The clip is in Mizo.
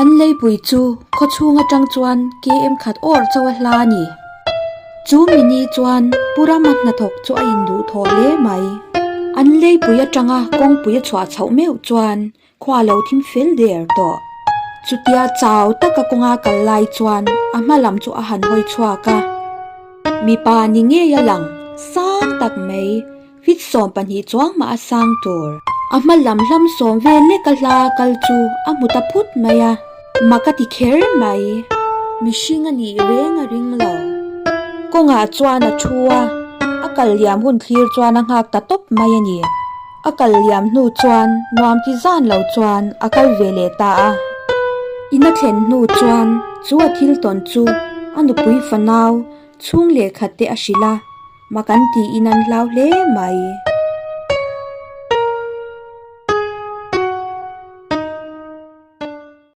An leipui chu khaw chhung atang chuan KM khat awr chauh a hla a ni. Chu mi ni chuan Pu Rama hnathawk chu a induh thawh hle mai. An leipui atanga kawngpui a chhuah chhoh meuh chuan khua lo thim fel der tawh. Chutia chau taka kawnga kal lai chuan a hma lam chu a han hawi chhuak a. Mipa ni ngei a lang sang tak mai. Fit 12 chuang mah a sang tur. A hma lam hlam sawm vel lek a hla kal chu a hmu ta phut mai a, mak a ti kher mai. Mihring a nih reng a ring lo. Kawngah chuan a thu a, a kal liam hun thlir chuan a nghak ta tawp mai a ni. A kal liam hnu chuan nuam ti zan lo chuan a kal ve leh ta a. In a thlen hnu chuan chu a thil tawn chu a nupui fanau chhung lehkhat te a hrilh a. Mak an tiin an hlau hle mai.